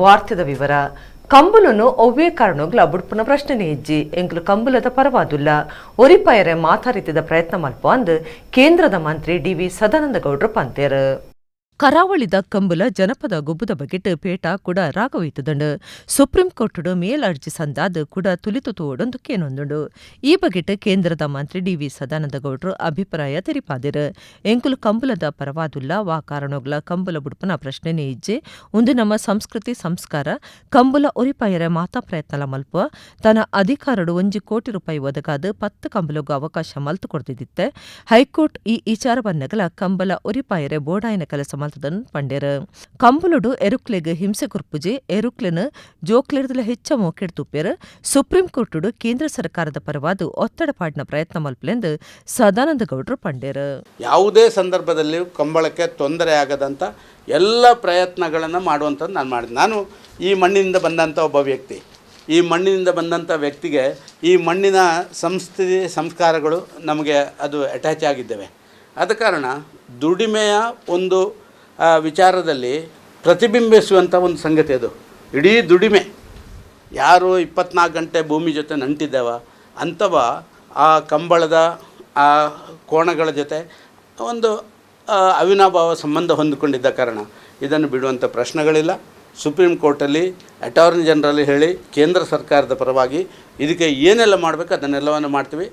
ವಾರ್ತೆದ ವಿವರ. ಕಂಬುಲನು ಒವ್ವೇ ಕಾರಣಗ್ಲ ಬುಡ್ಪುನ ಪ್ರಶ್ನೆನೇ ಇಜ್ಜಿ. ಎಂಕುಲು ಕಂಬುಲದ ಪರವಾದುಲ್ಲ ಒರಿಪಾಯರೆ ಮಾತಾ ರೀತಿದ ಪ್ರಯತ್ನ ಮಲ್ಪ ಅಂದ್ ಕೇಂದ್ರದ ಮಂತ್ರಿ ಡಿ.ವಿ. ಸದಾನಂದ ಗೌಡ್ರು ಪಂತೇರು. ಕರಾವಳಿದ ಕಂಬುಲ ಜನಪದ ಗೊಬ್ಬುದ ಬಗೆಟ್ ಪೇಟ ಕೂಡ ರಾಗವೈತದಂಡು. ಸುಪ್ರೀಂ ಕೋರ್ಟುಡು ಮೇಲ್ ಅರ್ಜಿ ಸಂದಾದ್ ಕೂಡ ತುಲಿತು ತೋಡೊಂದು ಕೇನೊಂದುಂಡು. ಈ ಬಗೆಟ್ ಕೇಂದ್ರದ ಮಂತ್ರಿ ಡಿ.ವಿ. ಸದಾನಂದ ಗೌಡ್ರು ಅಭಿಪ್ರಾಯ ತೆರಿಪಾದೆರು. ಎಂಕುಲು ಕಂಬುಲದ ಪರವಾದುಲ್ಲ ವಾ ಕಾರಣಗ್ಲ ಕಂಬುಲ ಬುಡ್ಪುನ ಪ್ರಶ್ನೆನೇ ಇಜ್ಜಿ. ಉಂದು ನಮ್ಮ ಸಂಸ್ಕೃತಿ ಸಂಸ್ಕಾರ. ಕಂಬುಲ ಒರಿಪಾಯರೆ ಮಾತಾ ಪ್ರಯತ್ನಲ ಮಲ್ಪ. ತನ್ನ ಅಧಿಕಾರಡು 1 ಕೋಟಿ ರೂಪಾಯಿ ಒದಗಾದ್ 10 ಕಂಬುಲಗೂ ಅವಕಾಶ ಮಲ್ತು ಕೊಡ್ತಿದ್ದಿತ್ತೆ. ಹೈಕೋರ್ಟ್ ಈ ವಿಚಾರ ಬನ್ನಗಲ ಕಂಬಲ ಒರಿಪಾಯರೆ ಬೋಡಾಯನ ಕೆಲಸ ಪಂಡೇರು. ಕಂಬುಲುಡು ಎರುಕ್ಲೆಗ್ ಹಿಂಸೆ ಕೊರ್ಪುಜೆ ಎರುಕ್ಲೆನ್ ಜೋಕ್ಲೆರ್ದಲ ಹೆಚ್ಚ ಮೋಕೆಡ್ ತುಪ್ಪೇರು. ಸುಪ್ರೀಂ ಕೋರ್ಟುಡು ಕೇಂದ್ರ ಸರ್ಕಾರದ ಪರವಾದ ಒತ್ತಡ ಪಾಡಿನ ಪ್ರಯತ್ನ ಮಲ್ಪಲೆಂದು ಸದಾನಂದ ಗೌಡ್ರು ಪಂಡೇರು. ಯಾವುದೇ ಸಂದರ್ಭದಲ್ಲಿ ಕಂಬಳಕ್ಕೆ ತೊಂದರೆ ಆಗದಂಥ ಎಲ್ಲ ಪ್ರಯತ್ನಗಳನ್ನು ಮಾಡುವಂಥದ್ದು ನಾನು ಮಾಡಿದೆ. ನಾನು ಈ ಮಣ್ಣಿನಿಂದ ಬಂದಂಥ ಒಬ್ಬ ವ್ಯಕ್ತಿ. ಈ ಮಣ್ಣಿನಿಂದ ಬಂದಂಥ ವ್ಯಕ್ತಿಗೆ ಈ ಮಣ್ಣಿನ ಸಂಸ್ಕೃತಿ ಸಂಸ್ಕಾರಗಳು ನಮಗೆ ಅದು ಅಟ್ಯಾಚ್ ಆಗಿದ್ದೇವೆ. ಆದ ಕಾರಣ ದುಡಿಮೆಯ ಒಂದು ವಿಚಾರದಲ್ಲಿ ಪ್ರತಿಬಿಂಬಿಸುವಂಥ ಒಂದು ಸಂಗತಿ ಅದು. ಇಡೀ ದುಡಿಮೆ ಯಾರು 24 ಗಂಟೆ ಭೂಮಿ ಜೊತೆ ನಂಟಿದ್ದಾವ ಅಂಥವ ಆ ಕಂಬಳದ ಆ ಕೋಣಗಳ ಜೊತೆ ಒಂದು ಅವಿನಾಭಾವ ಸಂಬಂಧ ಹೊಂದಿಕೊಂಡಿದ್ದ ಕಾರಣ ಇದನ್ನು ಬಿಡುವಂಥ ಪ್ರಶ್ನೆಗಳಿಲ್ಲ. ಸುಪ್ರೀಂ ಕೋರ್ಟಲ್ಲಿ ಅಟಾರ್ನಿ ಜನರಲ್ ಹೇಳಿ ಕೇಂದ್ರ ಸರ್ಕಾರದ ಪರವಾಗಿ ಇದಕ್ಕೆ ಏನೆಲ್ಲ ಮಾಡಬೇಕು ಅದನ್ನೆಲ್ಲವನ್ನು ಮಾಡ್ತೀವಿ.